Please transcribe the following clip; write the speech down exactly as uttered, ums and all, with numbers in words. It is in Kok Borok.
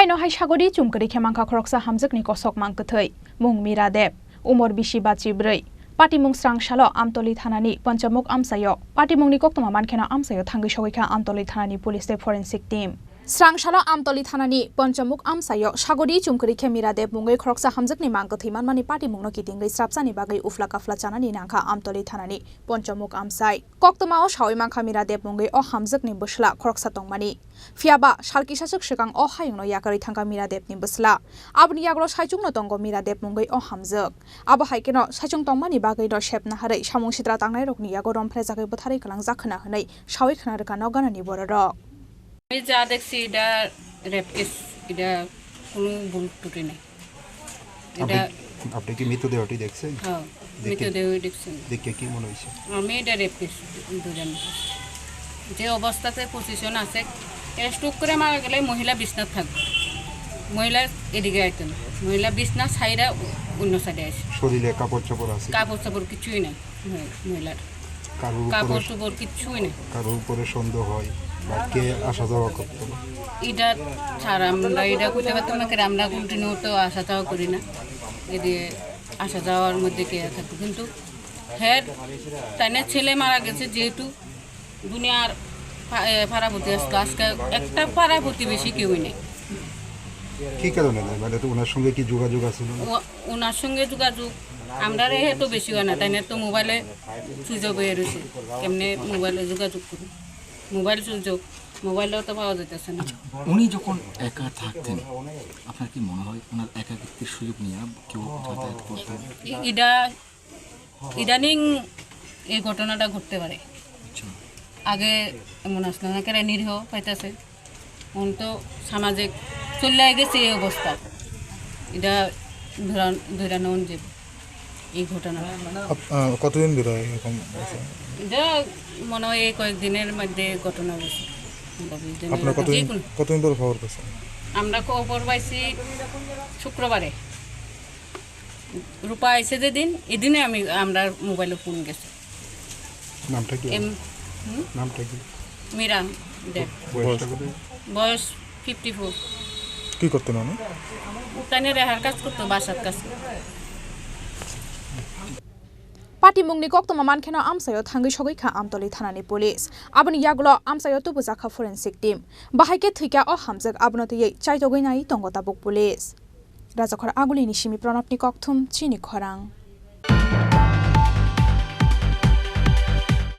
No hai sagori chumkari khe mankha khoroksa hamjwkni kosok mang kwthwi, mung Mira Deb, umor bisi ba chibrwi. Patimung srang salo Amtoli thanani Ponchamuk amchaio. Patimungni koktwma mankheno amchaio thangwi sogwi kha Amtoli thanani police tei forensic team. Srang salo Amtoli thanani Ponchamuk amchaio sagori chumkari khe Mira Deb mungwi khoroksa hamjwkni mang kwthwi manmani patimungno kitingwi srapchani bagwi ufla kafla chanani nangkha Amtoli thanani Ponchamuk amchai. Koktwmao sawi mankha Mira Deb mungwi o hamjwkni bwsla khoroksa tongmani. Phiyaba sal kisaswk swkang o hayungno yakarwi thangkha Mira Debni bwsla. Aboni yagulo saichungno tongo Mira Deb mungwi o hamjwk. Abo hai kheno saichung tongmani bagwino sep naharwi samung sitra tangnairokni yago romphre jagwi bwtharwi kwlangjak khna hwnwi sawi khna rwkha nokganani bororok. আমি যা দেখছি, এটা rape case, এটা কোনো ভুল ত্রুটি নেই। এটা আপনি, আপনি কি মৃতদেহটি দেখছেন? হ্যাঁ, দেখে, মৃতদেহ দেখছেন। দেখে কি মনে হয়েছে? আমি এটা রেপ কেস ধরে নিয়েছি। যে অবস্থাতে পজিশন আছে, এ স্ট্রোক করে মারা গেলে মহিলা বিছনাত থাকবে, মহিলা এদিকে আইতো না, মহিলা বিছনা সাইডে অন্য সাইডে আসে। শরীরে কাপড় চোপড় আছে? কাপড় চোপড় কিছুই নাই মহি-, মহিলার। কারোর উপরে, কাপড় চোপড় কিচ্ছুই নেই। কারোর উপরে সন্দেহ হয় বা কে আসা যাওয়া করতো না? এটা ছাড়া আমরা এটা করতে পারতাম না, কারণ আমরা কন্টিনিউ তো আসা যাওয়া করি না, এদিকে আসা যাওয়ার মধ্যে কে থাকতো, কিন্তু হ্যাঁ, তাই না, ছেলে মারা গেছে যেহেতু দুনিয়ার পা-, এ, পাড়া প্রতি আসতো, আজকে একটা পাড়া প্রতিবেশী কেউই নেই। কি কারণে নেই? মানে তো ওনার সঙ্গে কি যোগাযোগ আছিল না? ও-, ওনার সঙ্গে যোগাযোগ আমরা রে তো বেশি হয় না, তাই না তো মোবাইলে সুইচ অফ হয়ে রয়েছে, কেমনে মোবাইলে যোগাযোগ করি? মোবাইল সুইচ অফ, মোবাইলেও তো পাওয়া যাইতেছে না। আচ্ছা, উনি যখন একা থাকতেন, আপনার কি মনে হয় ওনার একাকিত্বের সুযোগ নিয়ে কেউ যাতায়াত করতো? ই-, এটা ইদানিং এই ঘটনাটা ঘটতে পারে। আচ্ছা। আগে এমন আসলো না, কেন নিরীহ পাইতেছে, এখন তো সামাজিক চলে গেছে এই অবস্থা। এটা ধরা, ধরে নেওয়া যে এই ঘটনা। আপ-, আহ, কতদিন ধরে এরকম আছে? এটা মনে হয় এই কয়েকদিনের মধ্যে ঘটনা হয়েছে। আপনারা কতদিন, যে কোনো কতদিন ধরে খবর পাইছেন? আমরা খবর পাইছি শুক্রবারে। রূপা আইছে যেদিন, এদিনে আমি, আমরা মোবাইলে ফোন গেছে। নামটা কি? এম, হুম? নামটা কি? মীরা দেব। বয়সটা কত? বয়স ফিফটি ফোর। কি করতেন উনি? তাই না রেহার কাজ করতো, বাসার কাজ করতো। Patimungni koktwma mankheno amchaio thangwi sogwi kha Amtoli thanani police. Aboni yagulo amchaio tubujak kha forensic team. Bahai khe thwikha o hamjwk, abono twiwi chaitogwi nai tongo tabuk police. Rajakhor Agulini simi Pranabni kokthum chini khorang.